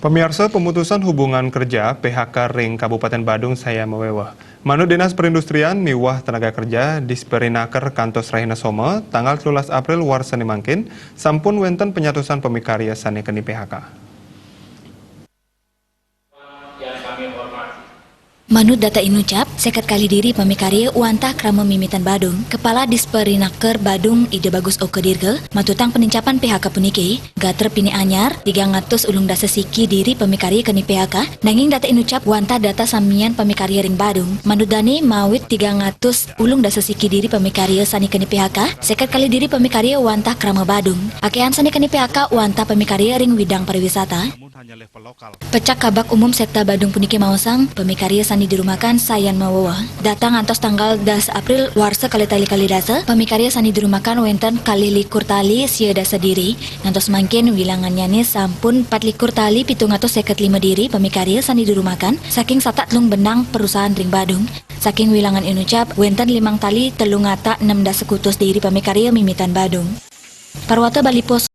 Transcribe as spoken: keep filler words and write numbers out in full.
Pamiarsa, pemutusan hubungan kerja, P H K, ring Kabupaten Badung sayan maweweh. Manut Dinas Perindustrian miwah Tenaga Kerja, Disperinaker, kantos rahina Soma, tanggal telulas April warsa ne mangkin, sampun wenten penyatusan pamikarya sane keni P H K. Manut data inucap, seket kalih diri pamikarya wantah krama mimitan Badung. Kepala Disperinaker Badung, Ida Bagus Oka Dirga, matutang penincapan P H K puniki, gatra pinih anyar, tigang atus ulung dasa siki diri pamikarya keni P H K, nanging data inucap wantah data samian pamikarya ring Badung. Manut dane, mawit tigang atus ulung dasa siki diri pamikarya sane keni P H K, seket kalih diri pamikarya wantah krama Badung. Akehan sane keni P H K wantah pamikarya ring widang pariwisata. Pecak Kabak Umum Sekta Badung puniki maosang, pamikarya sane dirumakan sayan maweweh. Dateng ngantos tanggal das April warsa kalih tali kalih dasa, pamikarya sane dirumakan wenten kalih likur tali sia dasa diri. Ngantos mangkin wilangannyane sampun patlikur tali pitung atus seket lima diri pamikarya sane dirumakan saking satak telung benang perusahaan ring Badung. Saking wilangan inucap, wenten limang tali telung atak enem dasa kutus diri pamikarya mimitan Badung. Parwata Bali Post.